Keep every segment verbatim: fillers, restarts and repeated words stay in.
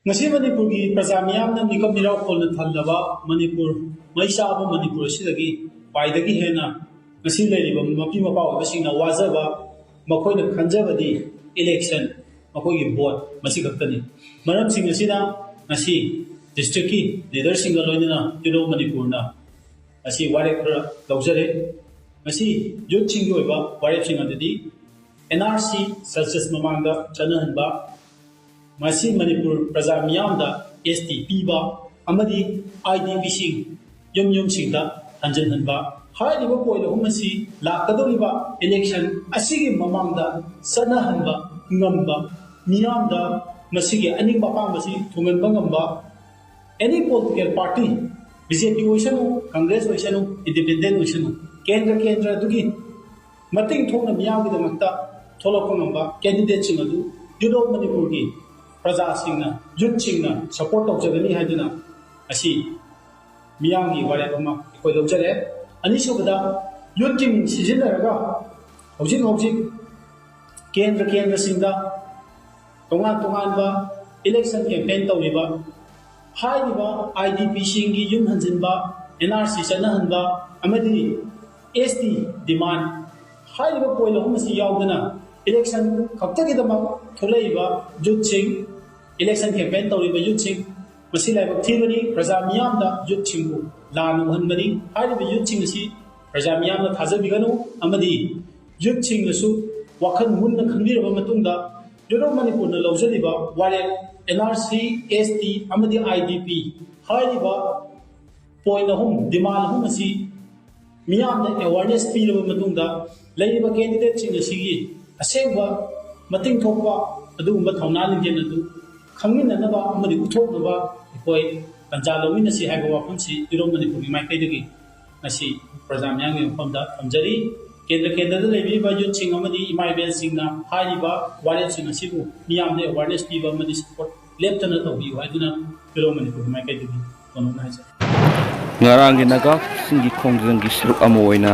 ꯉꯁꯤ ꯃꯅꯤꯄꯨꯔꯒꯤ ꯄ꯭ꯔꯖꯥ ꯃꯤꯌꯥꯝꯅ ꯃꯤꯀꯞ ꯃꯤꯔꯥꯎꯈꯣꯜꯅ ꯊꯜꯂꯕ ꯃꯅꯤꯄꯨꯔ, ꯃꯩ ꯆꯥꯕ ꯃꯅꯤꯄꯨꯔ ꯑꯁꯤꯗꯒꯤ ꯈ꯭ꯋꯥꯏꯗꯒꯤ ꯍꯦꯟꯅ ꯉꯁꯤ ꯂꯩꯔꯤꯕ ꯃꯄꯤ ꯃꯄꯥ ꯑꯣꯏꯕꯁꯤꯡꯅ ꯋꯥꯖꯕ, ꯃꯈꯣꯏꯅ ꯈꯟꯖꯕꯗꯤ ꯏꯂꯦꯛꯁꯟ, ꯃꯈꯣꯏꯒꯤ ꯚꯣꯠ, ꯃꯁꯤ ꯈꯛꯇꯅꯤ꯫ ꯃꯔꯝꯁꯤꯡ ꯑꯁꯤꯅ ꯉꯁꯤ ꯗꯤꯁꯇ꯭ꯔꯤꯛꯀꯤ ꯂꯤꯗꯔꯁꯤꯡꯒ ꯂꯣꯏꯅꯅ ꯇ꯭ꯌꯨꯂꯣꯞ ꯃꯅꯤꯄꯨꯔꯅ ꯉꯁꯤ ꯋꯥꯔꯦꯞ ꯈꯔ ꯂꯧꯖꯔꯦ꯫ ꯉꯁꯤ ꯌꯨꯠꯁꯤꯡꯒꯤ ꯑꯣꯏꯕ ꯋꯥꯔꯦꯞꯁꯤꯡ ꯑꯗꯨꯗꯤ ꯑꯦꯟ ꯑꯥꯔ ꯁꯤ ꯁꯦꯟꯁꯁ ꯃꯃꯥꯡꯗ ꯆꯠꯅꯍꯟꯕ, ꯃꯁꯤ ꯃꯅꯤꯄꯨꯔ ꯄ꯭ꯔꯖꯥ ꯃꯤꯌꯥꯝꯗ ꯑꯦꯁ ꯇꯤ ꯄꯤꯕ ꯑꯃꯗꯤ ꯑꯥꯏ ꯗꯤ ꯄꯤꯁꯤꯡ ꯌꯨꯝ ꯌꯨꯝꯁꯤꯡꯗ ꯍꯟꯖꯤꯟꯍꯟꯕ꯫ ꯍꯥꯏꯔꯤꯕ ꯄꯣꯏꯟꯠ ꯑꯍꯨꯝ ꯑꯁꯤ ꯂꯥꯛꯀꯗꯧꯔꯤꯕ ꯏꯂꯦꯛꯁꯟ ꯑꯁꯤꯒꯤ ꯃꯃꯥꯡꯗ ꯆꯠꯅꯍꯟꯕ ꯉꯝꯕ, ꯃꯤꯌꯥꯝꯗ ꯃꯁꯤꯒꯤ ꯑꯅꯤꯡꯕ ꯑꯄꯥꯝꯕꯁꯤ ꯊꯨꯡꯍꯟꯕ ꯉꯝꯕ ꯑꯦꯅꯤ ꯄꯣꯂꯤꯇꯤꯀꯦꯜ ꯄꯥꯔꯇꯤ, ꯕꯤ ꯖꯦ ꯄꯤ ꯑꯣꯏꯁꯅꯨ, ꯀꯪꯒ꯭ꯔꯦꯁ ꯑꯣꯏꯁꯅꯨ, ꯏꯟꯗꯤꯄꯦꯟꯗꯦꯟ ꯑꯣꯏꯁꯅꯨ, ꯀꯦꯟꯗ꯭ꯔ ꯀꯦꯟꯗ꯭ꯔ ꯑꯗꯨꯒꯤ ꯃꯇꯤꯡ ꯊꯣꯛꯅ ꯃꯤꯌꯥꯝꯒꯤꯗꯃꯛꯇ ꯊꯣꯛꯂꯛꯄ ꯉꯝꯕ ꯀꯦꯟꯗꯤꯗꯦꯠꯁꯤꯡ ꯑꯗꯨ ꯇ꯭ꯌꯨꯂꯣꯞ ꯃꯅꯤꯄꯨꯔꯒꯤ ꯄ꯭ꯔꯖꯥꯁꯤꯡꯅ, ꯌꯨꯠꯁꯤꯡꯅ ꯁꯄꯣꯔꯠ ꯇꯧꯖꯒꯅꯤ ꯍꯥꯏꯗꯨꯅ ꯉꯁꯤ ꯃꯤꯌꯥꯝꯒꯤ ꯋꯥꯔꯦꯞ ꯑꯃ ꯑꯩꯈꯣꯏ ꯂꯧꯖꯔꯦ꯫ ꯑꯅꯤꯁꯨꯕꯗ, ꯌꯨꯠꯀꯤ ꯃꯤꯡ ꯁꯤꯖꯤꯟꯅꯔꯒ ꯍꯧꯖꯤꯛ ꯍꯧꯖꯤꯛ ꯀꯦꯟꯗ꯭ꯔ ꯀꯦꯟꯗ꯭ꯔꯁꯤꯡꯗ ꯇꯣꯉꯥꯟ ꯇꯣꯉꯥꯟꯕ ꯏꯂꯦꯛꯁꯟ ꯀꯦꯝꯄꯦꯟ ꯇꯧꯔꯤꯕ, ꯍꯥꯏꯔꯤꯕ ꯑꯥꯏ ꯗꯤ ꯄꯤꯁꯤꯡꯒꯤ ꯌꯨꯝ ꯍꯟꯖꯤꯟꯕ, ꯑꯦꯟ ꯑꯥꯔ ꯁꯤ ꯆꯠꯅꯍꯟꯕ ꯑꯃꯗꯤ ꯑꯦꯁ ꯇꯤ ꯗꯤꯃꯥꯟ ꯍꯥꯏꯔꯤꯕ ꯄꯣꯏꯟꯠ ꯑꯍꯨꯝ ꯑꯁꯤ ꯌꯥꯎꯗꯅ ꯏꯂꯦꯛꯁꯟ ꯈꯛꯇꯒꯤꯗꯃꯛ ꯊꯣꯛꯂꯛꯏꯕ ꯌꯨꯠꯁꯤꯡ, ꯏꯂꯦꯛꯁꯟ ꯀꯦꯝꯄꯦꯟ ꯇꯧꯔꯤꯕ ꯌꯨꯠꯁꯤꯡ, ꯃꯁꯤ ꯂꯥꯏꯕꯛ ꯊꯤꯕꯅꯤ꯫ ꯄ꯭ꯔꯖꯥ ꯃꯤꯌꯥꯝꯗ ꯌꯨꯠꯁꯤꯡꯕꯨ ꯂꯥꯟꯅ ꯎꯍꯟꯕꯅꯤ꯫ ꯍꯥꯏꯔꯤꯕ ꯌꯨꯠꯁꯤꯡ ꯑꯁꯤ ꯄ꯭ꯔꯖꯥ ꯃꯤꯌꯥꯝꯅ ꯊꯥꯖꯕꯤꯒꯅꯨ ꯑꯃꯗꯤ ꯌꯨꯠꯁꯤꯡꯅꯁꯨ ꯋꯥꯈꯜ ꯃꯨꯟꯅ ꯈꯟꯕꯤꯔꯕ ꯃꯇꯨꯡꯗ ꯇ꯭ꯌꯨꯂꯣꯞ ꯃꯅꯤꯄꯨꯔꯅ ꯂꯧꯖꯔꯤꯕ ꯋꯥꯔꯦꯞ ꯑꯦꯟ ꯑꯥꯔ ꯁꯤ, ꯑꯦꯁ ꯇꯤ ꯑꯃꯗꯤ ꯑꯥꯏ ꯗꯤ ꯄꯤ ꯍꯥꯏꯔꯤꯕ ꯄꯣꯏꯟꯠ ꯑꯍꯨꯝ, ꯗꯤꯃꯥꯟ ꯑꯍꯨꯝ ꯑꯁꯤ ꯃꯤꯌꯥꯝꯗ ꯑꯦꯋꯥꯔꯅꯦꯁ ꯄꯤꯔꯕ ꯃꯇꯨꯡꯗ ꯂꯩꯔꯤꯕ ꯀꯦꯟꯗꯤꯗꯦꯠꯁꯤꯡ ꯑꯁꯤꯒꯤ ꯑꯁꯦꯡꯕ ꯃꯇꯤꯡ ꯊꯣꯛꯄ ꯑꯗꯨꯒꯨꯝꯕ ꯊꯧꯅꯥ ꯂꯤꯡꯖꯦꯜ ꯑꯗꯨ ꯈꯪꯃꯤꯟꯅꯅꯕ ꯑꯃꯗꯤ ꯎꯠꯊꯣꯛꯅꯕ ꯑꯩꯈꯣꯏ ꯇꯥꯟꯖꯥ ꯂꯧꯃꯤꯟꯅꯁꯤ ꯍꯥꯏꯕ ꯋꯥꯐꯝꯁꯤ ꯇ꯭ꯌꯨꯂꯣꯞ ꯃꯅꯤꯄꯨꯔꯒꯤ ꯃꯥꯏꯀꯩꯗꯒꯤ ꯉꯁꯤ ꯄ꯭ꯔꯖꯥ ꯃꯤꯌꯥꯝꯒꯤ ꯃꯐꯝꯗ ꯊꯝꯖꯔꯤ꯫ ꯀꯦꯟꯗ꯭ꯔ ꯀꯦꯟꯗ꯭ꯔꯗ ꯂꯩꯕꯤꯔꯤꯕ ꯌꯨꯠꯁꯤꯡ ꯑꯃꯗꯤ ꯏꯃꯥ ꯏꯕꯦꯜꯁꯤꯡꯅ ꯍꯥꯏꯔꯤꯕ ꯋꯥꯔꯦꯞꯁꯤꯡ ꯑꯁꯤꯕꯨ ꯃꯤꯌꯥꯝꯗ ꯑꯦꯋꯥꯔꯅꯦꯁ ꯄꯤꯕ ꯑꯃꯗꯤ ꯁꯄꯣꯔꯠ ꯂꯦꯞꯇꯅ ꯇꯧꯕꯤꯌꯨ ꯍꯥꯏꯗꯨꯅ ꯇ꯭ꯌꯨꯂꯣꯞ ꯃꯅꯤꯄꯨꯔꯒꯤ ꯃꯥꯏꯀꯩꯗꯒꯤ ꯐꯣꯡꯗꯣꯛꯅ ꯍꯥꯏꯖꯔꯤ꯫ ꯉꯔꯥꯡꯒꯤ ꯅꯒꯥꯁꯤꯡꯒꯤ ꯈꯣꯡꯖꯪꯒꯤ ꯁꯔꯨꯛ ꯑꯃ ꯑꯣꯏꯅ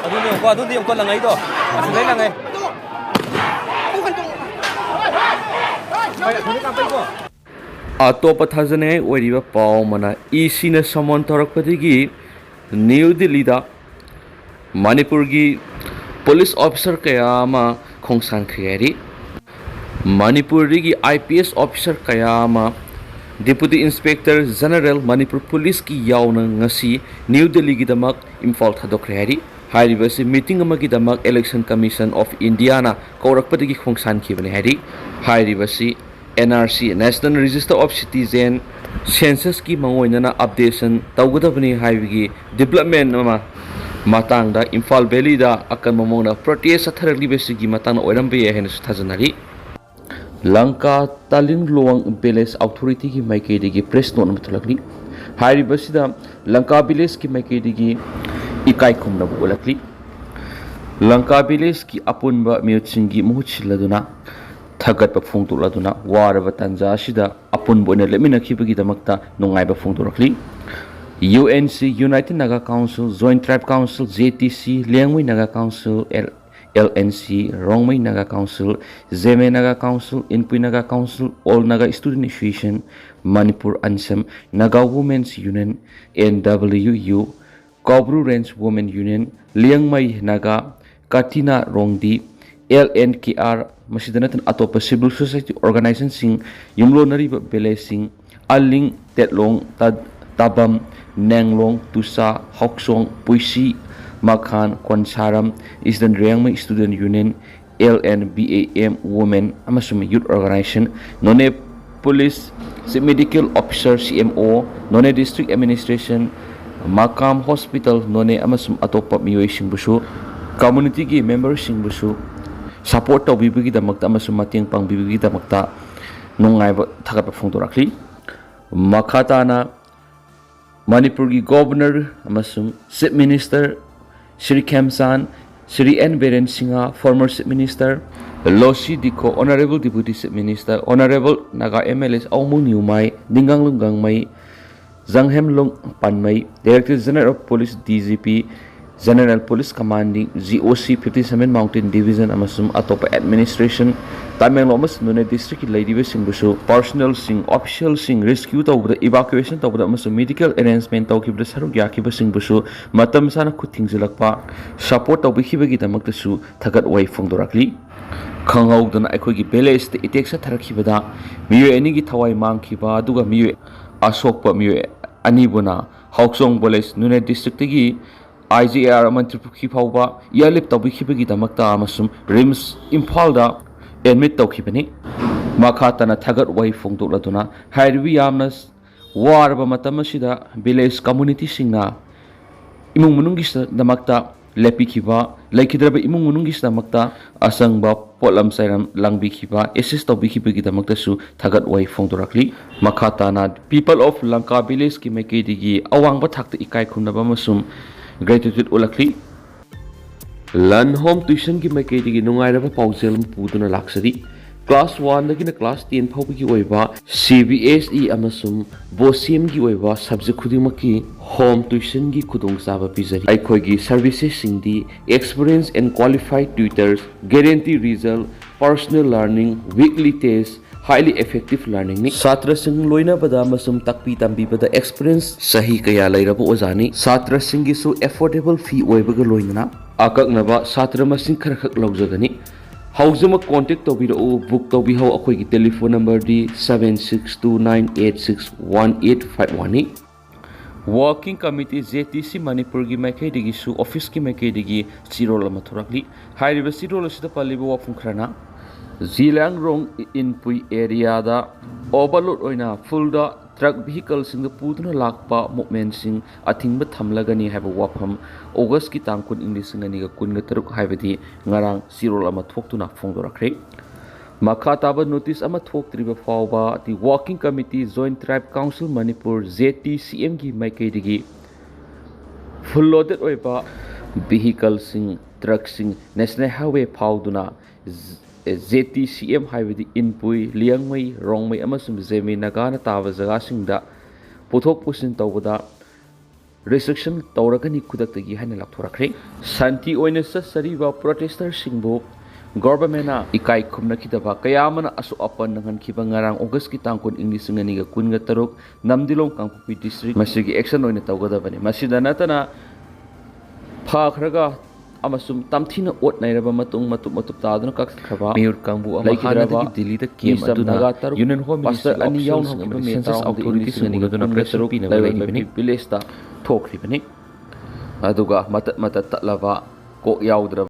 ꯑꯗꯨꯅꯦ, ꯌꯦꯡꯉꯨꯀꯣ, ꯑꯗꯨꯗꯤ ꯌꯦꯡꯉꯨꯀꯣ, ꯂꯪꯉꯛꯏꯗꯣ꯫ ꯑꯁꯤꯗꯩ ꯂꯪꯉꯦ꯫ ꯑꯇꯣꯞꯄ ꯊꯥꯖꯅꯤꯡꯉꯥꯏ ꯑꯣꯏꯔꯤꯕ ꯄꯥꯎ ꯑꯃꯅ, ꯏ ꯁꯤꯅ ꯁꯃꯣꯟ ꯇꯧꯔꯛꯄꯗꯒꯤ ꯅ꯭ꯌꯨ ꯗꯤꯜꯂꯤꯗ ꯃꯅꯤꯄꯨꯔꯒꯤ ꯄꯨꯂꯤꯁ ꯑꯣꯐꯤꯁꯥꯔ ꯀꯌꯥ ꯑꯃ ꯈꯣꯡꯁꯥꯟꯈ꯭ꯔꯦ ꯍꯥꯏꯔꯤ꯫ ꯃꯅꯤꯄꯨꯔꯗꯒꯤ ꯑꯥꯏ ꯄꯤ ꯑꯦꯁ ꯑꯣꯐꯤꯁꯥꯔ ꯀꯌꯥ ꯑꯃ, ꯗꯤꯄꯨꯇꯤ ꯏꯟꯁꯄꯦꯛꯇꯔ ꯖꯦꯅꯔꯦꯜ, ꯃꯅꯤꯄꯨꯔ ꯄꯨꯂꯤꯁꯀꯤ ꯌꯥꯎꯅ ꯉꯁꯤ ꯅ꯭ꯌꯨ ꯗꯤꯜꯂꯤꯒꯤꯗꯃꯛ ꯏꯝꯐꯥꯜ ꯊꯥꯗꯣꯛꯈ꯭ꯔꯦ ꯍꯥꯏꯔꯤ꯫ ꯍꯥꯏꯔꯤꯕꯁꯤ ꯃꯤꯇꯤꯡ ꯑꯃꯒꯤꯗꯃꯛ ꯏꯂꯦꯛꯁꯟ ꯀꯃꯤꯁꯟ ꯑꯣꯐ ꯏꯟꯗꯤꯌꯥꯅ ꯀꯧꯔꯛꯄꯗꯒꯤ ꯈꯣꯡꯁꯥꯟꯈꯤꯕꯅꯤ ꯍꯥꯏꯔꯤ꯫ ꯍꯥꯏꯔꯤꯕꯁꯤ N R C, National Register of Citizen, ꯁꯦꯟꯁꯁꯀꯤ ꯃꯥꯡꯑꯣꯏꯅꯅ ꯑꯞꯗꯦꯁꯟ ꯇꯧꯒꯗꯕꯅꯤ ꯍꯥꯏꯕꯒꯤ ꯗꯤꯕ꯭ꯂꯞꯃꯦꯟ ꯑꯃ ꯃꯇꯥꯡꯗ ꯏꯝꯐꯥꯜ ꯚꯦꯂꯤꯗ ꯑꯀꯟꯕ ꯃꯑꯣꯡꯗ ꯄ꯭ꯔꯣꯇꯦꯁ ꯆꯠꯊꯔꯛꯂꯤꯕꯁꯤꯒꯤ ꯃꯇꯥꯡꯗ ꯑꯣꯏꯔꯝꯕ ꯌꯥꯏ ꯍꯥꯏꯅꯁꯨ ꯊꯥꯖꯅꯔꯤ꯫ ꯂꯪꯀꯥ ꯇꯥꯂꯤꯡꯂꯣꯡ ꯚꯤꯂꯦꯖ ꯑꯣꯊꯣꯔꯤꯇꯤꯒꯤ ꯃꯥꯏꯀꯩꯗꯒꯤ ꯄ꯭ꯔꯦꯁ ꯅꯣꯠ ꯑꯃ ꯊꯣꯛꯂꯛꯂꯤ꯫ ꯍꯥꯏꯔꯤꯕꯁꯤꯗ ꯂꯪꯀꯥ ꯚꯤꯂꯦꯖꯀꯤ ꯃꯥꯏꯀꯩꯗꯒꯤ ꯏꯀꯥꯏ ꯈꯨꯝꯅꯕ ꯎꯠꯂꯛꯂꯤ꯫ ꯂꯪꯀꯥ ꯚꯤꯂꯦꯖꯀꯤ ꯑꯄꯨꯟꯕ ꯃꯤꯍꯨꯠꯁꯤꯡꯒꯤ ꯃꯍꯨꯠ ꯁꯤꯜꯂꯗꯨꯅ ꯊꯥꯒꯠꯄ ꯐꯣꯡꯗꯣꯛꯂꯗꯨꯅ ꯋꯥꯔꯕ ꯇꯥꯟꯖꯥ ꯑꯁꯤꯗ ꯑꯄꯨꯟꯕ ꯑꯣꯏꯅ ꯂꯦꯞꯃꯤꯟꯅꯈꯤꯕꯒꯤꯗꯃꯛꯇ ꯅꯨꯡꯉꯥꯏꯕ ꯐꯣꯡꯗꯣꯔꯛꯂꯤ꯫ U N C, United Naga Council, Joint Tribe Council, J T C, Liangmai Naga council, L-, L N C, Rongmei Naga Council, Zeme Naga Council, Inpui Naga Council, All Naga Student Association, Manipur ANSEM, Naga Women's Union, N W U, Kaubru Range Women Union, Liangmai Naga, Katina Rongdi, L N K R, ꯃꯁꯤꯗ ꯅꯠꯇꯅ ꯑꯇꯣꯞꯄ civil society organizationꯁꯤꯡ, ꯌꯨꯝꯂꯣꯟꯅꯔꯤꯕ villageꯁꯤꯡ, ꯑꯂꯤꯡ, ꯇꯦꯠꯂꯣꯡ, ꯇ-, ꯇꯥꯕꯝ, ꯅꯦꯡꯂꯣꯡ, ꯇꯨꯁꯥ, ꯍꯥꯎꯆꯣꯡ, ꯄꯨꯏꯁꯤ, ꯃꯈꯥꯟ, ꯀꯣꯟꯁꯥꯔꯝ, Eastern ꯔꯤꯌꯥꯡꯃꯩ Student Union, L N B A M Women ꯑꯃꯁꯨꯡ Youth Organization, ꯅꯣꯅꯦ Police, Chief Medical Officer, C M O, ꯅꯣꯅꯦ District Administration, ꯃꯀꯥꯝ Hospital, ꯅꯣꯅꯦ ꯑꯃꯁꯨꯡ ꯑꯇꯣꯞꯄ ꯃꯤꯑꯣꯏꯁꯤꯡꯕꯨꯁꯨ, communityꯒꯤ memberꯁꯤꯡꯕꯨꯁꯨ support ꯇꯧꯕꯤꯕꯒꯤꯗꯃꯛꯇ ꯑꯃꯁꯨꯡ ꯃꯇꯦꯡ ꯄꯥꯡꯕꯤꯕꯒꯤꯗꯃꯛꯇ ꯅꯨꯡꯉꯥꯏꯕ ꯊꯥꯒꯠꯄ ꯐꯣꯡꯗꯣꯔꯛꯂꯤ꯫ ꯃꯈꯥ ꯇꯥꯅ ꯃꯅꯤꯄꯨꯔꯒꯤ Governor ꯑꯃꯁꯨꯡ Chief Minister Shri Khemchand, Shri N Biren Singh, former Chief Minister, Losii Dikho, Honorable Deputy Chief Minister, Honorable Naga M L As ꯑꯋꯨꯡꯃꯨꯡ Newmai, Dinganglung Gangmei, Janghemlung Panmei, Director General of Police, D G P, General Police Commanding, G O C, fifty seven Mountain Division ꯑꯃꯁꯨꯡ ꯑꯇꯣꯞꯄ administration, Tamenglong ꯑꯃꯁꯨꯡ ꯅꯣꯅꯦ districtꯀꯤ ꯂꯩꯔꯤꯕꯁꯤꯡꯕꯨꯁꯨ, personnelꯁꯤꯡ, officialꯁꯤꯡ rescue ꯇꯧꯕꯗ, evacuation ꯇꯧꯕꯗ ꯑꯃꯁꯨꯡ medical arrangement ꯇꯧꯈꯤꯕꯗ ꯁꯔꯨꯛ ꯌꯥꯈꯤꯕꯁꯤꯡꯕꯨꯁꯨ ꯃꯇꯝ ꯆꯥꯅ ꯈꯨꯠ ꯊꯤꯡꯖꯤꯜꯂꯛꯄ, support ꯇꯧꯕꯤꯈꯤꯕꯒꯤꯗꯃꯛꯇꯁꯨ ꯊꯥꯒꯠ ꯋꯥꯍꯩ ꯐꯣꯡꯗꯣꯔꯛꯂꯤ꯫ ꯈꯪꯍꯧꯗꯅ ꯑꯩꯈꯣꯏꯒꯤ villageꯇ attack ꯆꯠꯊꯔꯛꯈꯤꯕꯗ ꯃꯤꯑꯣꯏ ꯑꯅꯤꯒꯤ ꯊꯋꯥꯏ ꯃꯥꯡꯈꯤꯕ, ꯑꯗꯨꯒ ꯃꯤꯑꯣꯏ ꯑꯁꯣꯛꯄ ꯃꯤꯑꯣꯏ ꯑꯅꯤꯕꯨꯅ ꯍꯥꯎꯆꯣꯡ village, Noney districtꯇꯒꯤ I G R Mantripukhri ꯐꯥꯎꯕ airlift ꯇꯧꯕꯤꯈꯤꯕꯒꯤꯗꯃꯛꯇ ꯑꯃꯁꯨꯡ RIMS ꯏꯝꯐꯥꯜꯗ admit ꯇꯧꯈꯤꯕꯅꯤ꯫ ꯃꯈꯥ ꯇꯥꯅ ꯊꯥꯒꯠ ꯋꯥꯍꯩ ꯐꯣꯡꯗꯣꯛꯂꯗꯨꯅ ꯍꯥꯏꯔꯤꯕ ꯌꯥꯝꯅ ꯋꯥꯔꯕ ꯃꯇꯝ ꯑꯁꯤꯗ village communityꯁꯤꯡꯅ ꯏꯃꯨꯡ ꯃꯅꯨꯡꯒꯤꯗꯃꯛꯇ ꯂꯦꯞꯄꯤꯈꯤꯕ, ꯂꯩꯈꯤꯗ꯭ꯔꯕ ꯏꯃꯨꯡ ꯃꯅꯨꯡꯒꯤꯗꯃꯛꯇ ꯑꯆꯪꯕ ꯄꯣꯠꯂꯝ ꯆꯩꯔꯝ ꯂꯥꯡꯕꯤꯈꯤꯕ, assist ꯇꯧꯕꯤꯈꯤꯕꯒꯤꯗꯃꯛꯇꯁꯨ ꯊꯥꯒꯠ ꯋꯥꯍꯩ ꯐꯣꯡꯗꯣꯔꯛꯂꯤ꯫ ꯃꯈꯥ ꯇꯥꯅ People of Lanka Villageꯀꯤ ꯃꯥꯏꯀꯩꯗꯒꯤ ꯑꯋꯥꯡꯕ ꯊꯥꯛꯇ ꯏꯀꯥꯏ ꯈꯨꯝꯅꯕ ꯑꯃꯁꯨꯡ gratitude ꯎꯠꯂꯛꯂꯤ꯫ ꯂꯟ ꯍꯣꯝ ꯇ꯭ꯌꯨꯁꯟꯒꯤ ꯃꯥꯏꯀꯩꯗꯒꯤ ꯅꯨꯡꯉꯥꯏꯔꯕ ꯄꯥꯎꯖꯦꯜ ꯑꯃ ꯄꯨꯗꯨꯅ ꯂꯥꯛꯆꯔꯤ꯫ ꯀ꯭ꯂꯥꯁ ꯋꯥꯟꯗꯒꯤꯅ ꯀ꯭ꯂꯥꯁ ꯇꯦꯟ ꯐꯥꯎꯕꯒꯤ ꯑꯣꯏꯕ ꯁꯤ ꯕꯤ ꯑꯦꯁ ꯏ ꯑꯃꯁꯨꯡ ꯕꯣꯁꯦꯝꯒꯤ ꯑꯣꯏꯕ ꯁꯕꯖꯦꯛ ꯈꯨꯗꯤꯡꯃꯛꯀꯤ ꯍꯣꯝ ꯇ꯭ꯌꯨꯁꯟꯒꯤ ꯈꯨꯗꯣꯡꯆꯥꯕ ꯄꯤꯖꯔꯤ꯫ ꯑꯩꯈꯣꯏꯒꯤ ꯁꯔꯚꯤꯁꯦꯁꯁꯤꯡꯗꯤ experienced and qualified tutors, guarantee result, personal learning, weekly test, highly effective learning ꯅꯤ꯫ ꯁꯥꯇ꯭ꯔꯁꯤꯡ ꯂꯣꯏꯅꯕꯗ ꯑꯃꯁꯨꯡ ꯇꯥꯛꯄꯤ ꯇꯝꯕꯤꯕꯗ ꯑꯦꯛꯁꯄꯤꯔꯤꯌꯦꯟꯁ ꯆꯍꯤ ꯀꯌꯥ ꯂꯩꯔꯕ ꯑꯣꯖꯥꯅꯤ꯫ ꯁꯥꯇ꯭ꯔꯁꯤꯡꯒꯤꯁꯨ ꯑꯦꯐꯣꯔꯗꯦꯕꯜ ꯐꯤ ꯑꯣꯏꯕꯒ ꯂꯣꯏꯅꯅ ꯑꯀꯛꯅꯕ ꯁꯥꯇ꯭ꯔ ꯃꯁꯤꯡ ꯈꯔꯈꯛ ꯂꯧꯖꯒꯅꯤ꯫ ꯍꯧꯖꯤꯛꯃꯛ ꯀꯣꯟꯇꯦꯛ ꯇꯧꯕꯤꯔꯛꯎ, ꯕꯨꯛ ꯇꯧꯕꯤꯍꯧ꯫ ꯑꯩꯈꯣꯏꯒꯤ telephone ꯅꯝꯕꯔꯗꯤ seven six two nine eight six one eight five one ꯅꯤ꯫ ꯋꯥꯔꯀꯤꯡ ꯀꯃꯤꯇꯤ, ꯖꯦ ꯇꯤ ꯁꯤ ꯃꯅꯤꯄꯨꯔꯒꯤ ꯃꯥꯏꯀꯩꯗꯒꯤꯁꯨ, ꯑꯣꯐꯤꯁꯀꯤ ꯃꯥꯏꯀꯩꯗꯒꯤ ꯆꯦꯔꯣꯜ ꯑꯃ ꯊꯣꯔꯛꯂꯤ꯫ ꯍꯥꯏꯔꯤꯕ ꯆꯦꯔꯣꯜ ꯑꯁꯤꯗ ꯄꯜꯂꯤꯕ ꯋꯥꯐꯝ ꯈꯔꯅ ꯖꯤꯂꯤꯌꯥꯡꯔꯣꯡ ꯏꯟꯄꯨꯏ ꯑꯦꯔꯤꯌꯥꯗ ꯑꯣꯚꯔꯂꯣꯗ ꯑꯣꯏꯅ ꯐꯨꯜꯗ ꯇ꯭ꯔꯛ ꯚꯤꯍꯤꯀꯜꯁꯤꯡꯗ ꯄꯨꯗꯨꯅ ꯂꯥꯛꯄ ꯃꯨꯞꯃꯦꯟꯁꯤꯡ ꯑꯊꯤꯡꯕ ꯊꯝꯂꯒꯅꯤ ꯍꯥꯏꯕ ꯋꯥꯐꯝ ꯑꯣꯒꯁꯀꯤ ꯇꯥꯡ ꯀꯨꯟ, ꯏꯪ ꯂꯤꯁꯤꯡ ꯑꯅꯤꯒ ꯀꯨꯟꯒ ꯇꯔꯨꯛ ꯍꯥꯏꯕꯗꯤ ꯉꯔꯥꯡ ꯆꯦꯔꯣꯜ ꯑꯃ ꯊꯣꯛꯇꯨꯅ ꯐꯣꯡꯗꯣꯔꯛꯈ꯭ꯔꯦ꯫ ꯃꯈꯥ ꯇꯥꯕ ꯅꯣꯇꯤꯁ ꯑꯃ ꯊꯣꯛꯇ꯭ꯔꯤꯕ ꯐꯥꯎꯕ the working committee, joint tribe council Manipur, J T C ꯑꯦꯝꯒꯤ ꯃꯥꯏꯀꯩꯗꯒꯤ ꯐꯨꯜ ꯂꯣꯗꯦꯗ ꯑꯣꯏꯕ ꯚꯤꯍꯤꯀꯜꯁꯤꯡ, ꯇ꯭ꯔꯛꯁꯤꯡ ꯅꯦꯁꯅꯦꯜ ꯍꯥꯏꯋꯦ ꯐꯥꯎꯗꯨꯅ ꯖꯦ ꯇꯤ ꯁꯤ ꯑꯦꯝ ꯍꯥꯏꯕꯗꯤ ꯏꯟꯄꯨꯏ, ꯂꯤꯌꯥꯡꯃꯩ, ꯔꯣꯡꯃꯩ ꯑꯃꯁꯨꯡ ꯖꯦꯃꯤ ꯅꯥꯒꯥꯅ ꯇꯥꯕ ꯖꯒꯥꯁꯤꯡꯗ ꯄꯨꯊꯣꯛ ꯄꯨꯁꯤꯟ ꯇꯧꯕꯗ ꯔꯦꯁꯇ꯭ꯔꯤꯛꯁꯟ ꯇꯧꯔꯒꯅꯤ ꯈꯨꯗꯛꯇꯒꯤ ꯍꯥꯏꯅ ꯂꯥꯎꯊꯣꯔꯛꯈ꯭ꯔꯦ꯫ ꯁꯥꯟꯇꯤ ꯑꯣꯏꯅ ꯆꯠꯆꯔꯤꯕ ꯄ꯭ꯔꯣꯇꯦꯁꯇꯔꯁꯤꯡꯕꯨ ꯒꯣꯚꯔꯟꯃꯦꯟꯅ ꯏꯀꯥꯏ ꯈꯨꯝꯅꯈꯤꯗꯕ ꯀꯌꯥ ꯑꯃꯅ ꯑꯁꯣꯛ ꯑꯄꯟ ꯅꯪꯍꯟꯈꯤꯕ ꯉꯔꯥꯡ ꯑꯣꯒꯁꯀꯤ ꯇꯥꯡ ꯀꯨꯟ, ꯏꯪ ꯂꯤꯁꯤꯡ ꯑꯅꯤꯒ ꯀꯨꯟꯒ ꯇꯔꯨꯛ, ꯅꯝꯗꯤꯂꯣꯡ ꯀꯥꯡꯄꯣꯛꯄꯤ ꯗꯤꯁꯇ꯭ꯔꯤꯛ ꯃꯁꯤꯒꯤ ꯑꯦꯛꯁꯟ ꯑꯣꯏꯅ ꯇꯧꯒꯗꯕꯅꯤ꯫ ꯃꯁꯤꯗ ꯅꯠꯇꯅ ꯐꯈ꯭ꯔꯒ ꯑꯃꯁꯨꯡ ꯇꯝꯊꯤꯅ ꯑꯣꯠ ꯅꯩꯔꯕ ꯃꯇꯨꯡ ꯃꯇꯨꯞ ꯃꯇꯨꯞ ꯇꯥꯗꯨꯅ ꯀꯛꯊꯠꯈ꯭ꯔꯕ ꯃꯤꯑꯣꯏ ꯀꯥꯡꯕꯨ ꯑꯃ ꯂꯩꯈꯤꯗ꯭ꯔꯕ ꯍꯥꯟꯅꯗꯒꯤ ꯗꯤꯜꯂꯤꯗ ꯀꯦꯝ ꯃꯤꯁ ꯑꯗꯨꯅ ꯅꯥꯒꯥ ꯇꯔꯨꯛ, ꯌꯨꯅꯤꯌꯟ ꯍꯣꯝ ꯄꯥꯁꯇꯔ ꯃꯤꯅꯤꯁꯇ꯭ꯔꯤ ꯑꯅꯤ ꯌꯥꯎꯅ ꯑꯣꯐꯤꯁꯤꯌꯦꯜꯁꯤꯡ ꯍꯧꯈꯤꯕ ꯑꯃꯗꯤ ꯃꯦ ꯁꯦꯟꯁꯁ ꯇꯔꯥꯍꯨꯝꯗꯣꯏ, ꯏꯪ ꯂꯤꯁꯤꯡ ꯑꯅꯤꯒ ꯑꯣꯊꯣꯔꯤꯇꯤꯁꯤꯡ ꯀꯨꯟꯒ ꯇꯔꯨꯛ ꯄ꯭ꯔꯦꯁꯔ ꯄꯤꯅꯕ ꯂꯩꯔꯤꯕꯅꯤ꯫ ꯚꯤꯂꯦꯖꯇ ꯊꯣꯛꯈ꯭ꯔꯤꯕꯅꯤ꯫ ꯑꯗꯨꯒ ꯃꯇꯠ ꯃꯇꯠ ꯇꯠꯂꯕ, ꯀꯣꯛ ꯌꯥꯎꯗ꯭ꯔꯕ